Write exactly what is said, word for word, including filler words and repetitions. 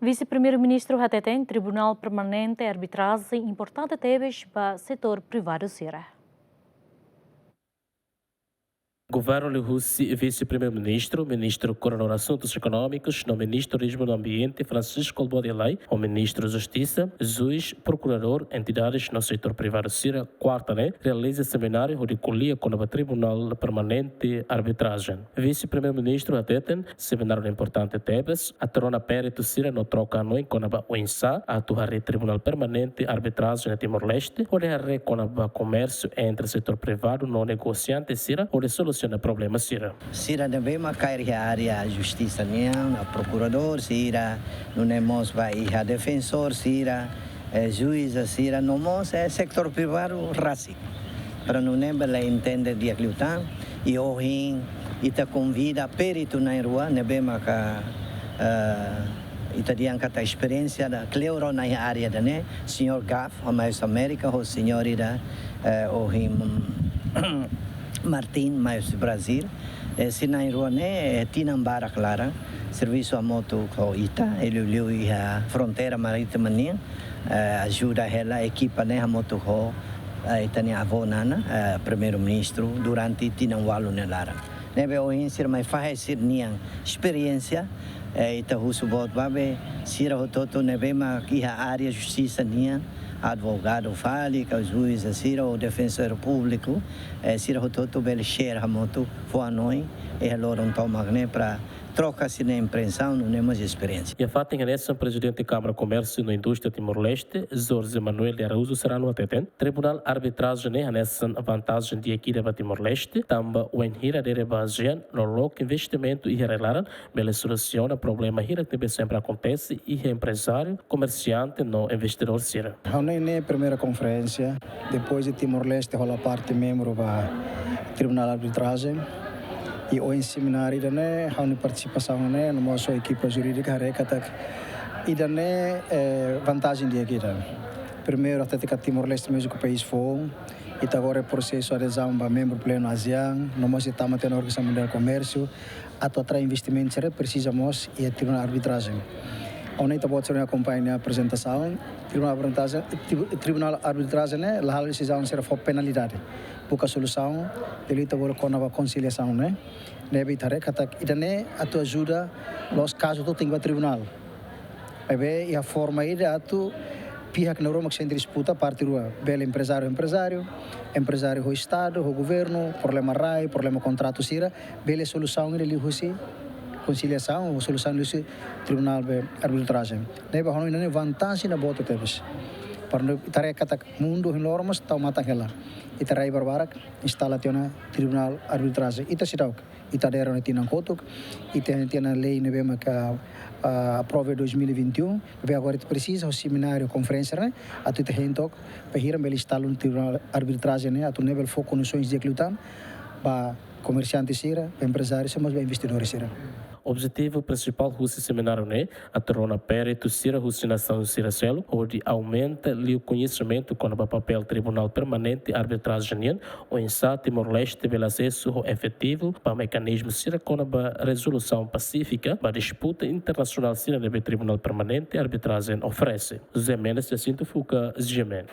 Vise-Primeiru-Ministru hateten Tribunál Permanente Arbitrajen importante tebes ba setór privadu sira. Governu liuhusi Vise-Primeiru-Ministru, Ministru Koordenadór Asuntus Ekonómikus no Ministru Rijmu no Ambiente, Francisco Obodi Elai, ho Ministru Justisa, juís, prokuradór, entidades no setór privadu sira, kuarta ne'e, realiza semináriu hodi ko'alia kona-ba Tribunál Permanente Arbitrajen. Vise-Primeiru-Ministru hateten, semináriu ne'e importante tebes, atu rona peritu sira no troka hanoin kona-ba oinsá atu haree Tribunál Permanente Arbitrajen iha Timor-Leste, hodi haree kona-ba komérsiu entre setór privadu no negosiante sira, hodi solusiona problema sira. Sira ne'ebé mak kaer iha área justisa nian, prokuradór sira, nune'e mós ba iha defensór sira, eh, juíza sira, no mós, eh, setór privadu rasik. Para nune'e bele entende di'ak liután, i ohin ita konvida peritu na'in-rua ne'ebé maka, eh, ita dehan katak esperiénsia ida kleur ona iha área ida-ne'e, señór Gaff, mai husi Amérika, ho señór ida, eh, ohin Martin, mai husi Brazil. Eh, sira na'in-rua ne'e, eh, tinan barak laran servisu hamutuk ho ita, liuliu iha fronteira marítima nian, eh, ajuda hela ekipa ne'e hamutuk ho, eh, ita-nia avó Nana, eh, Primeiru-Ministru durante tinan ualu nia laran. Ne'ebé ohin sira mai fahe sira-nian esperiénsia, eh, ita husu boot ba be sira hotu-hotu ne'ebé mak iha área justisa nian, advogadu fali, ka juíza sira ou defensór públiku, eh, sira hotu-hotu bele share hamutuk, fó hanoin iha loron tomak ne'e para troka sira-nia impresaun, nune'e mós esperiénsia. Iha fatin hanesan, Prezidente Kámara Komérsiu no Indústria Timor-Leste, José Manuel de Araújo Serrano hateten, Tribunál Arbitrajen ne'e hanesan vantajen di'ak ida ba Timor-Leste, tanba wainhira dere ba ASEAN no loke investimentu iha rai-laran, bele solusiona problema hirak ne'ebé sempre akontese iha emprezáriu, komersiante no investidór sira. Ha'u-nia ne'e primeira konferénsia, depois de Timor-Leste hola parte membru ba Tribunál Arbitrajen, i ohin semináriu ida-ne'e, ha'u-nia partisipasaun ne'e, no mós ekipa jurídika haree katak ida-ne'e, eh, vantajen di'ak ida. Primeiru, até que Timor-Leste mezmu ke país foun, ita agora prosesu adezaun ba membru plenu ASEAN, no mós ita tama tiha ona Organizasaun Mundiál Komérsiu, atu atrai investimentu sira presiza mós iha Tribunál Arbitrajen. Ohin ita-boot sira akompaña aprezentasaun, Tribunál Arbitrajen, Tribunál Arbitrajen ne'e la halo desizaun sira fó penalidade. Buka solusaun, dele ita bolu kona-ba konsiliasaun ne'e. Ne'ebé ita haree katak ida-ne'e atu ajuda la'ós kazu to'o tenke ba tribunál. Maibé iha forma ida atu pihak na'in-rua mak sente disputa, parte rua, bele emprezáriu ho emprezáriu, emprezáriu ho Estadu, ho governu, problema rai, problema kontratu sira, bele solusaun ida liuhusi konsiliasaun, ou solusaun liuhusi Tribunál be Arbitrajen. Ne'ebé ha'u hanoin ida-ne'e vantajen ida boot tebes. Para ita haree katak mundu ohin loron mós tau matan hela. Ita rai barbarak instala tiha ona Tribunál Arbitrajen. Ita seidauk, ita dera ona tinan kotuk, ita tinan lei ne'ebé maka, ah, aprova dois mil e vinte e um, ne'ebé agora ita presiza ho semináriu, konferénsia ne'e, atu ita hein took, para hira bele instala Tribunál Arbitrajen ne'e, atu nune'e bele fó kondisoens di'ak liután ba komersiante sira, ba emprezáriu sira, mós ba investidór sira. Objetivu prinsipál husi semináriu ne'e atu rona peritu sira husi nasaun sira seluk, hodi aumenta liu koñesimentu kona-ba papél Tribunál Permanente Arbitrajen nian, oinsá Timor-Leste bele asesu ho efetivu ba mekanizmu sira kona-ba rezolusaun pasífika ba disputa internasionál sira ne'ebé Tribunál Permanente Arbitrajen oferese. José Mendes Jacinto Fuca, G M N.